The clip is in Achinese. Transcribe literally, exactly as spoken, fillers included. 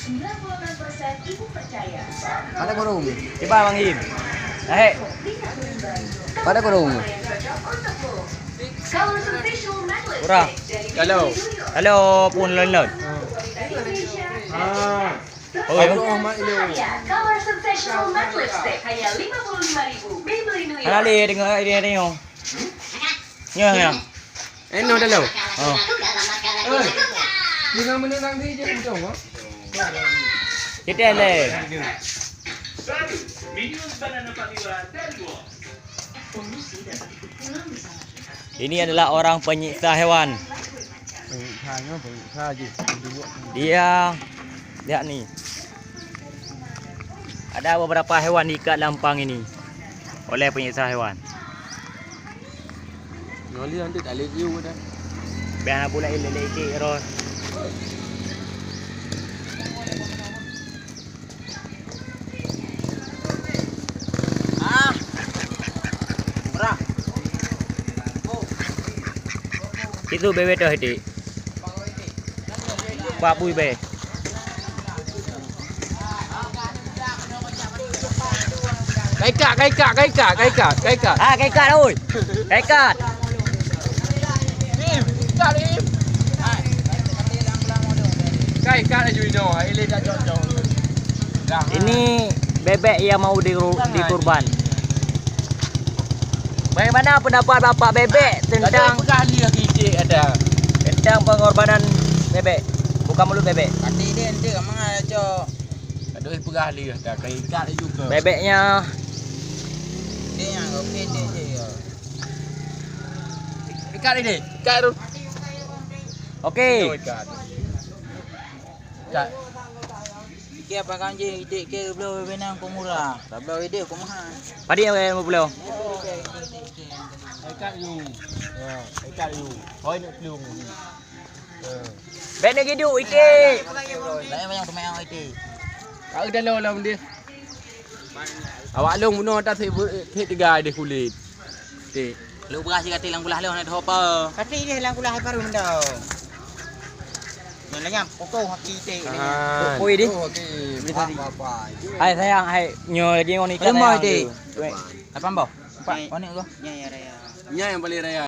Sembilan puluh enam persen ibu percaya. Ada burung. Coba Bang Im. Eh. Ada burung. Color Sensational Matte Lipstick dari Halo. Halo, pun lon-lon. Indonesia. Ah. Oh, ya. Color Sensational Matte Lipstick hanya lima puluh lima ribu. Maybelline New York. Hana lé tengok, tengok, tengok. Nyoh, nyoh. Eh, noh dah lo. Oh. Eh, dengan menenang dia je macam apa? Kita le. Ini adalah orang penyiksa hewan. Penyiksa nyoh, penyiksa je. Dia, lihat ni. Ada beberapa hewan diikat lam pang ini oleh penyiksa hewan. Nyoe lé, nanti tak lé jiu dah. Biar abu lain lelek sikit, Ros. Ah. Murah. Itu bebe tu, Hedi. Pak Bui be. Kaikat, kaikat, kaikat, kaikat, kaikat. Ah, kaikat, oi. Kaikat. Im, ikat, Im. Kaikat laju ino, ai lé dah cocok. Dah. Ini bebek yang mau di-, dikurban. Bagaimana pendapat Bapak Bebek tentang, peugah lé keu iték ada, tentang pengorbanan bebek? Bukan mulut bebek. Pati dia nanti memang ada cok. Aduh, peugah lé dah, kaikat juga. Bebeknya. Dia yang oke dia je ya. Ikat ini, ikat tu. Oke. Ikat. Ikat. Keu apa kan je iték keu bloe benang keu murah. Tabloe idéh keu mahal. Padi yang mau bloe. Ikat you. Ya, ikat you. Hoi nak pelung. Ya. Bèk neuk giduk iték. Lain banyak teumanyong iték. Kau dah lo lam dia. Awak long bunoe atas tiga deh kulit. Iték. Lu beurah sigaté lam kulah lôn, na deuh apa? Pasti deh lam kulah baru mendong. Nyan lanyap, pokok haki teh. Ah. Pokok idéh. Pokok haki. Hai sayang, hai nyoe lagi ngon ikan. Berapa sayang idéh? Dua. Lapan boh? Empat. Mana kau? Nya ya raya. Nya yang paling raya.